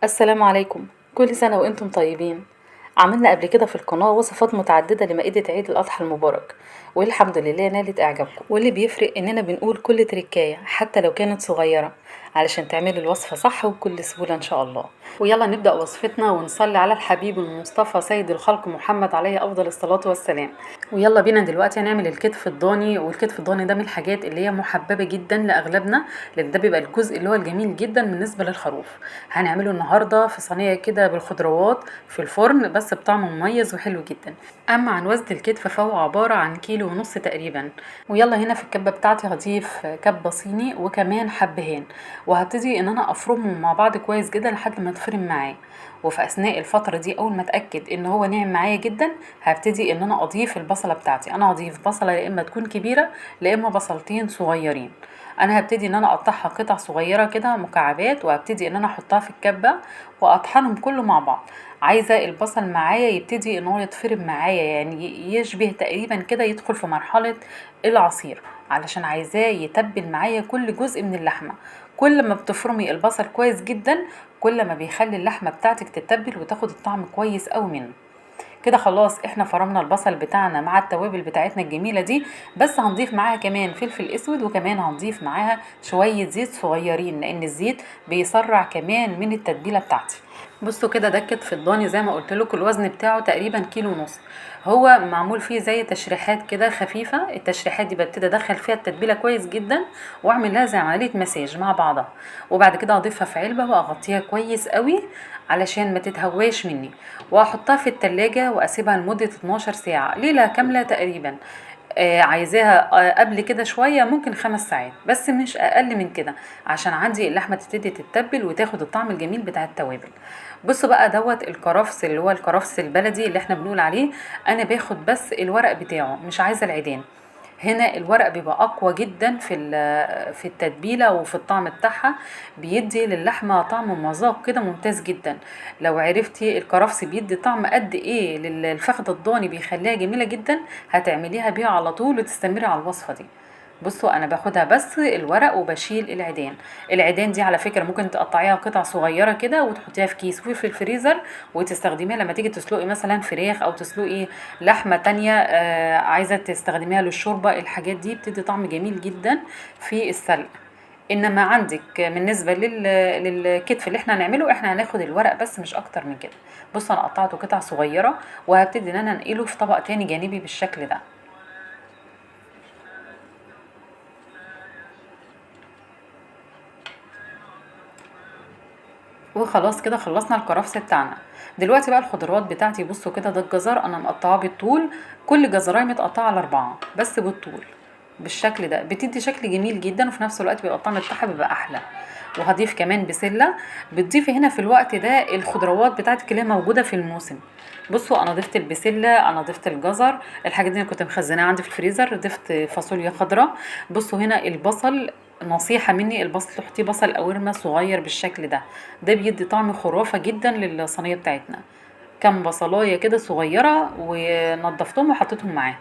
السلام عليكم، كل سنة وانتم طيبين. عملنا قبل كده في القناة وصفات متعددة لمائدة عيد الأضحى المبارك، والحمد لله نالت إعجابكم. واللي بيفرق إننا بنقول كل تركاية حتى لو كانت صغيرة علشان تعملوا الوصفة صح وبكل سهولة إن شاء الله. ويلا نبدأ وصفتنا ونصلي على الحبيب المصطفى سيد الخلق محمد عليه أفضل الصلاة والسلام. ويلا بينا دلوقتي هنعمل الكتف الضاني. والكتف الضاني ده من الحاجات اللي هي محببة جدا لأغلبنا، لأن ده بيبقى الجزء اللي هو الجميل جدا بالنسبة للخروف. هنعمله النهاردة في صينية كده بالخضروات في الفرن، بس بطعم مميز وحلو جدا. أما عن وزن الكتف فهو عبارة عن 1.5 كيلو تقريبا. ويلا هنا في الكبة بتاعتي هضيف كبة صيني وكمان حبهان، وهبتدي ان انا افرمهم مع بعض كويس جدا لحد ما يتفرم معايا. وفي اثناء الفترة دي اول ما اتاكد ان هو ناعم معايا جدا هبتدي ان انا اضيف البصله بتاعتي. انا هضيف بصله يا اما تكون كبيرة يا اما بصلتين صغيرين. انا هبتدي ان انا اقطعها قطع صغيرة كده مكعبات، وهبتدي ان انا احطها في الكبه واطحنهم كله مع بعض. عايزه البصل معايا يبتدي ان هو يتفرم معايا، يعني يشبه تقريبا كده يدخل في مرحلة العصير، علشان عايزاه يتبل معايا كل جزء من اللحمة. كل ما بتفرمي البصل كويس جدا كل ما بيخلي اللحمة بتاعتك تتبل وتاخد الطعم كويس قوي منه. كده خلاص احنا فرمنا البصل بتاعنا مع التوابل بتاعتنا الجميلة دي، بس هنضيف معاها كمان فلفل اسود، وكمان هنضيف معاها شوية زيت صغيرين لان الزيت بيسرع كمان من التتبيله بتاعتي. بصوا كده ده الكتف الضاني زي ما قلت لكم الوزن بتاعه تقريبا 1.5 كيلو. هو معمول فيه زي تشريحات كده خفيفة، التشريحات دي ببتدي ادخل فيها التتبيله كويس جدا واعمل لها زي عملية مساج مع بعضها، وبعد كده اضيفها في علبة واغطيها كويس قوي علشان ما تتهواش مني، واحطها في التلاجة واسيبها لمدة 12 ساعة، ليلة كاملة تقريبا. عايزاها قبل كده شوية ممكن 5 ساعات بس مش اقل من كده، عشان عندي اللحمة تبتدي تتبل وتاخد الطعم الجميل بتاع التوابل. بصوا بقى دوت الكرفس اللي هو الكرفس البلدي اللي احنا بنقول عليه، انا باخد بس الورق بتاعه مش عايزه العيدان. هنا الورق بيبقى اقوى جدا في التتبيله وفي الطعم بتاعها، بيدي للحمه طعم ومذاق كده ممتاز جدا. لو عرفتي الكرفس بيدي طعم قد ايه للفخده الضاني بيخليها جميلة جدا، هتعمليها بيها على طول وتستمري على الوصفة دي. بصوا انا باخدها بس الورق وبشيل العيدان. العيدان دي على فكرة ممكن تقطعيها قطع صغيرة كده وتحطيها في كيس وفي الفريزر وتستخدميها لما تيجي تسلقي مثلا فراخ او تسلقي لحمه تانية، عايزه تستخدميها للشوربه. الحاجات دي بتدي طعم جميل جدا في السلق. انما عندك بالنسبة للكتف اللي احنا هنعمله، احنا هناخد الورق بس مش اكتر من كده. بصوا انا قطعته قطع صغيرة وهبتدي ان انا انقله في طبق تاني جانبي بالشكل ده. وخلاص كده خلصنا الكرفس بتاعنا. دلوقتي بقى الخضروات بتاعتي. بصوا كده ده الجزر انا مقطعاه بالطول، كل جزرايه متقطعه على 4 بس بالطول بالشكل ده، بتدي شكل جميل جدا وفي نفس الوقت بيبقى الطعم بتاعها بيبقى احلى. وهضيف كمان بسلة. بتضيفي هنا في الوقت ده الخضروات بتاعتك اللي هي موجودة في الموسم. بصوا انا ضفت البسله، انا ضفت الجزر، الحاجات دي انا كنت مخزناها عندي في الفريزر، ضفت فاصوليا خضراء. بصوا هنا البصل، نصيحة مني البصل تحطيه بصل قوارمه صغير بالشكل ده، ده بيدي طعم خرافه جدا للصينيه بتاعتنا. كام بصلايه كده صغيرة ونضفتهم وحطيتهم معاه.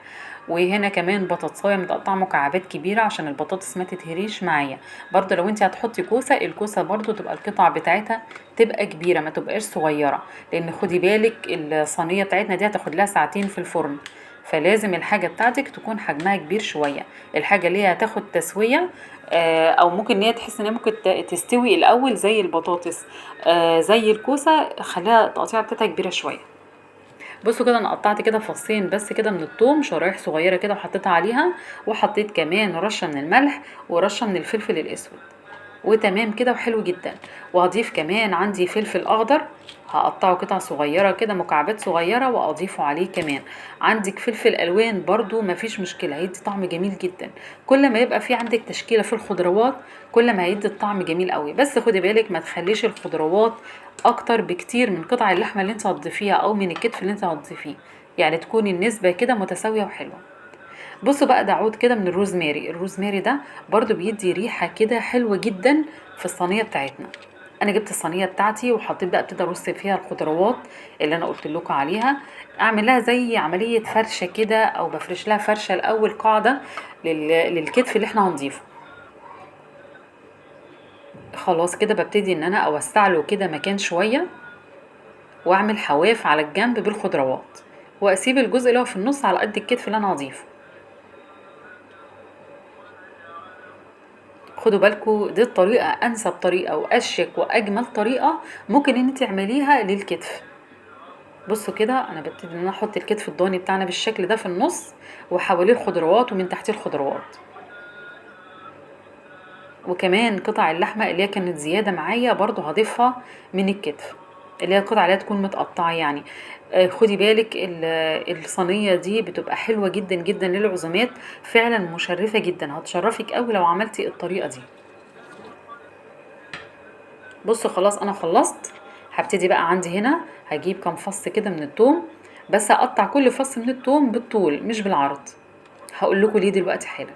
وهنا كمان بطاطسايه متقطعه مكعبات كبيرة عشان البطاطس ما تتهريش معايا. برضو لو انت هتحطي كوسة، الكوسه برضو تبقى القطع بتاعتها تبقى كبيرة ما تبقاش صغيرة، لان خدي بالك الصينية بتاعتنا دي هتاخد لها ساعتين في الفرن، فلازم الحاجة بتاعتك تكون حجمها كبير شوية. الحاجة اللي هي هتاخد تسويه، او ممكن ان هي تحس ان هي ممكن تستوي الاول زي البطاطس، زي الكوسه، خليها التقطيعه بتاعتها كبيرة شوية. بصوا كده انا قطعت كده فصين بس كده من الثوم، شرايح صغيرة كده وحطيتها عليها، وحطيت كمان رشه من الملح ورشه من الفلفل الاسود، وتمام كده وحلو جدا. وهضيف كمان عندي فلفل اخضر هقطعه قطع صغيرة كده مكعبات صغيرة واضيفه عليه كمان. عندك فلفل الوان برضو مفيش مشكلة، هيدي طعم جميل جدا. كل ما يبقى في عندك تشكيله في الخضروات كل ما هيدي الطعم جميل قوي. بس خدي بالك ما تخليش الخضروات اكتر بكتير من قطع اللحمة اللي انت هتضيفيها او من الكتف اللي انت هتضيفيه، يعني تكون النسبة كده متساوية وحلوه. بصوا بقى ده عود كده من الروزماري. الروزماري ده برضو بيدي ريحة كده حلوة جدا في الصينية بتاعتنا. انا جبت الصينية بتاعتي وحطيت بقى ابتدي ارص فيها الخضروات اللي انا قلت لكم عليها، اعمل لها زي عملية فرشة كده، او بفرش لها فرشة الاول قاعدة للكتف اللي احنا هنضيفه. خلاص كده ببتدي ان انا اوسع له كده مكان شوية، واعمل حواف على الجنب بالخضروات، واسيب الجزء اللي هو في النص على قد الكتف اللي انا هضيفه. خدوا بالكم دي الطريقة انسب طريقه واشيك واجمل طريقه ممكن ان انت تعمليها للكتف. بصوا كده انا ببتدي ان انا احط الكتف الضاني بتاعنا بالشكل ده في النص، وحواليه الخضروات ومن تحتيه الخضروات، وكمان قطع اللحمة اللي هي كانت زيادة معايا برضو هضيفها من الكتف، اللي هي القطعة اللي هي تكون متقطعه يعني. خدي بالك الصينية دي بتبقى حلوة جدا جدا للعزومات، فعلا مشرفة جدا، هتشرفك قوي لو عملتي الطريقة دي. بصوا خلاص انا خلصت. هبتدي بقى عندي هنا هجيب كام فص كده من التوم، بس هقطع كل فص من التوم بالطول مش بالعرض، هقول لكم ليه دلوقتي حالا.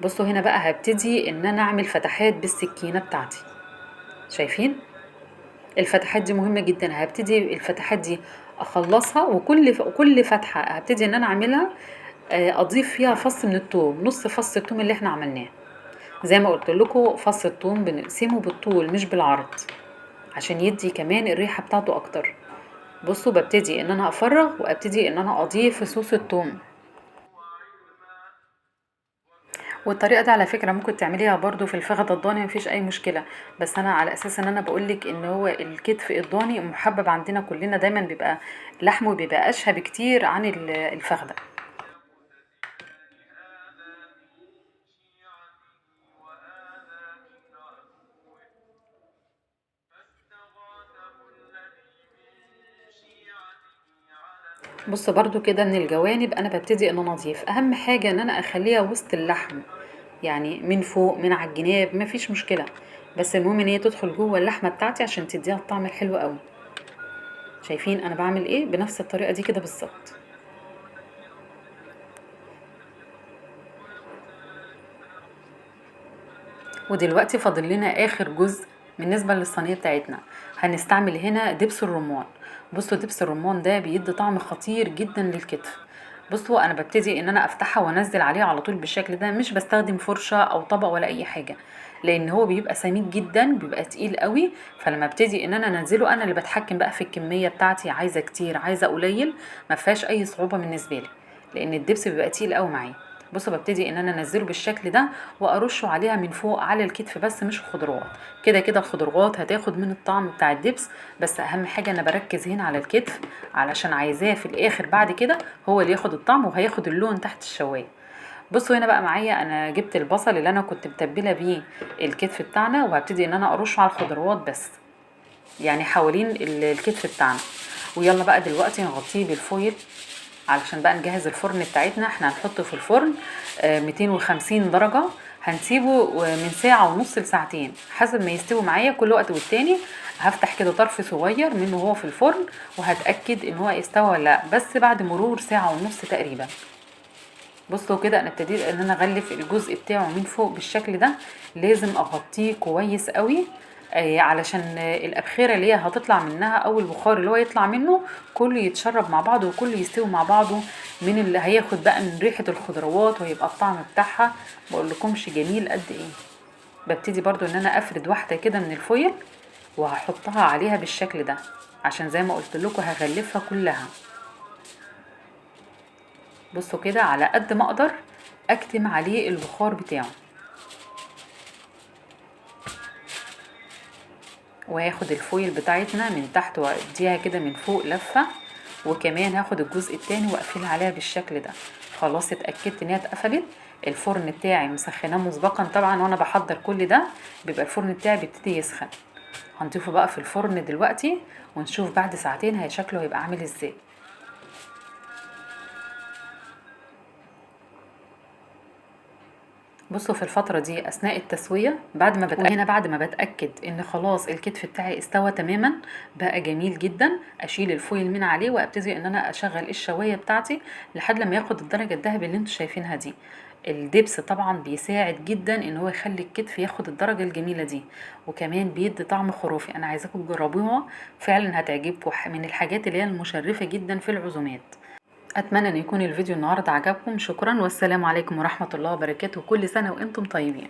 بصوا هنا بقى هبتدي ان انا اعمل فتحات بالسكينة بتاعتي، شايفين الفتحات دي مهمة جدا. هبتدي الفتحات دي اخلصها، وكل فتحه هبتدي ان انا اعملها، اضيف فيها فص من التوم، نص فص التوم اللي احنا عملناه. زي ما قلت لكم فص التوم بنقسمه بالطول مش بالعرض عشان يدي كمان الريحة بتاعته اكتر. بصوا ببتدي ان انا افرغ وابتدي ان انا اضيف صوص التوم. والطريقة دي على فكرة ممكن تعمليها برضو في الفخده الضاني، مفيش اي مشكلة، بس انا على اساس ان انا بقولك ان هو الكتف الضاني محبب عندنا كلنا، دايما بيبقى لحمه بيبقى اشهى بكتير عن الفخده. بصوا برضو كده من الجوانب انا ببتدي ان انا اضيف، اهم حاجة ان انا اخليها وسط اللحم، يعني من فوق من على الجناب مفيش مشكلة، بس المهم ان هي تدخل جوه اللحمة بتاعتي عشان تديها الطعم الحلو قوي. شايفين انا بعمل ايه؟ بنفس الطريقة دي كده بالظبط. ودلوقتي فاضل لنا اخر جزء بالنسبة للصينيه بتاعتنا، هنستعمل هنا دبس الرمان. بصوا دبس الرمان ده بيدي طعم خطير جدا للكتف. بصوا انا ببتدي ان انا افتحها وانزل عليها على طول بالشكل ده، مش بستخدم فرشه او طبق ولا اي حاجة، لان هو بيبقى سميك جدا، بيبقى تقيل قوي. فلما ابتدي ان انا انزله انا اللي بتحكم بقى في الكمية بتاعتي، عايزه كتير عايزه قليل، ما فيهاش اي صعوبة بالنسبة لي، لان الدبس بيبقى تقيل قوي معايا. بصوا ببتدي ان انا انزله بالشكل ده وارشه عليها من فوق على الكتف بس، مش الخضروات. كده كده الخضروات هتاخد من الطعم بتاع الدبس، بس اهم حاجة انا بركز هنا على الكتف علشان عايزاه في الاخر بعد كده هو اللي ياخد الطعم وهياخد اللون تحت الشوايه. بصوا هنا بقى معايا انا جبت البصل اللي انا كنت متبله بيه الكتف بتاعنا، وهبتدي ان انا ارشه على الخضروات بس، يعني حوالين الكتف بتاعنا. ويلا بقى دلوقتي نغطيه بالفويل علشان بقى نجهز الفرن بتاعتنا. احنا هنحطه في الفرن 250 درجة، هنسيبه من ساعة ونص لساعتين حسب ما يستوي معايا. كل وقت والتاني هفتح كده طرف صغير منه وهو في الفرن وهتأكد ان هو استوى ولا لا، بس بعد مرور ساعة ونص تقريبا. بصوا كده انا ابتديت ان انا اغلف الجزء بتاعه من فوق بالشكل ده، لازم اغطيه كويس قوي، علشان الابخره اللي هي هتطلع منها او البخار اللي هو يطلع منه كله يتشرب مع بعضه وكله يستوي مع بعضه، من اللي هياخد بقى من ريحه الخضروات وهيبقى الطعم بتاعها بقولكمش جميل قد ايه. ببتدي برضو ان انا افرد واحدة كده من الفويل وهحطها عليها بالشكل ده، عشان زي ما قلت لكم هغلفها كلها. بصوا كده على قد ما اقدر اكتم عليه البخار بتاعه، وهاخد الفويل بتاعتنا من تحت واديها كده من فوق لفة، وكمان هاخد الجزء التاني واقفلها عليها بالشكل ده. خلاص اتأكدت ان هي اتقفلت. الفرن بتاعي مسخناه مسبقا طبعا وانا بحضر كل ده، بيبقى الفرن بتاعي بيبتدي يسخن. هنضيفه بقى في الفرن دلوقتي ونشوف بعد ساعتين هي شكله هيبقى عامل ازاي. بصوا في الفترة دي أثناء التسوية بعد ما هنا بعد ما بتأكد إن خلاص الكتف بتاعي استوى تماما بقى جميل جدا، أشيل الفويل من عليه وأبتدي إن أنا أشغل الشواية بتاعتي لحد لما ياخد الدرجة الذهبي اللي انتوا شايفينها دي. الدبس طبعا بيساعد جدا إن هو يخلي الكتف ياخد الدرجة الجميلة دي، وكمان بيدي طعم خرافي. أنا عايزاكم تجربوها فعلا هتعجبكم، من الحاجات اللي هي المشرفة جدا في العزومات. اتمنى ان يكون الفيديو النهارده عجبكم. شكرا والسلام عليكم ورحمة الله وبركاته. كل سنة وانتم طيبين.